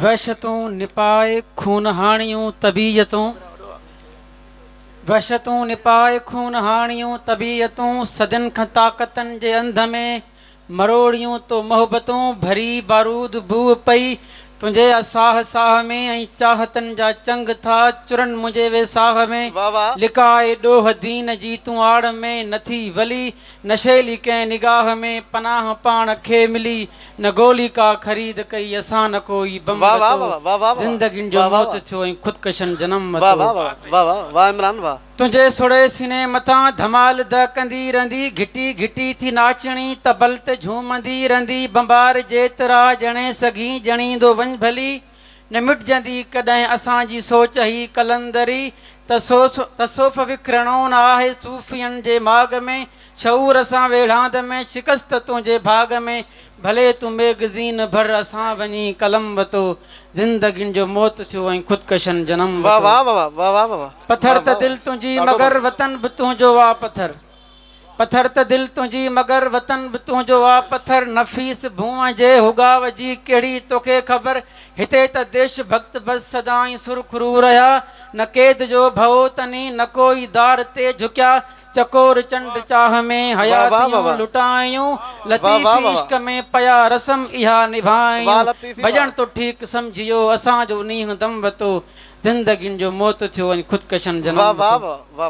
وحشتون نپائي خون هاڻيون طبيعتون وحشتون نپائي خون هاڻيون طبيعتون صدين کان طاقتن جي انڌ ۾ مروڙيون تو محبتون ڀري بارود بوء پئي تنهنجي آ ساهه ساهه ۾ ۽ چاهتن جا چنگ ٿا چرن منهنجي ويساهه ۾ لڪائي ڏوهه دين جي تون آڙ ۾ نه ٿي ولي نشيلي ڪنهن نگاهه ۾ پناهه پاڻ کي ملي نه گولي ڪا خريد ڪئي اسان نه ڪوئي بم ورتو زندگين جو موت ٿيو ۽ خودڪشن جنم ورتو. تنهنجي سوڙهي سيني مٿان ڌمال دهڪندي رهندي گهٽي گهٽي ٿي ناچڻي طبل تي جهومندي رهندي بنبار جيترا ڄڻي سگهين ڄڻيندو وڃ ڀلي نه مٽجندي ڪڏهن اسان جي سوچ هي قلندري تصوف وکرڻو نه آهي صوفين جي ماڳ ۾ شعور سان ويڙهاند ۾ شڪست تنهنجي ڀاڳ ۾ ڀلي تون ميگزين ڀر اسان وڃي قلم وتو زندگين جو موت ٿيو ۽ خودڪشن جنم وتو پٿر ته دل تنهنجي مگر وطن به تنهنجو آ پٿر پٿر ته دل تنهنجي مگر وطن به تنهنجو آ پٿر نفيس ڀونء جي هڳاء جي ڪهڙي توکي خبر هتي ته ديش ڀڳت بس سدائين سرخرو رهيا نه قيد جو ڀؤ تني نه ڪوئي دار تي جهڪيا چڪور چنڊ چاهه ۾ حياتيون لٽايون لطيفي عشق ۾ پيا رسم اها نڀايون ڀڄڻ تو ٺيڪ سمجهيو اسان جو نينهن دم وتو زندگين جو موت ٿيو ۽ خودڪشن جنم وتو.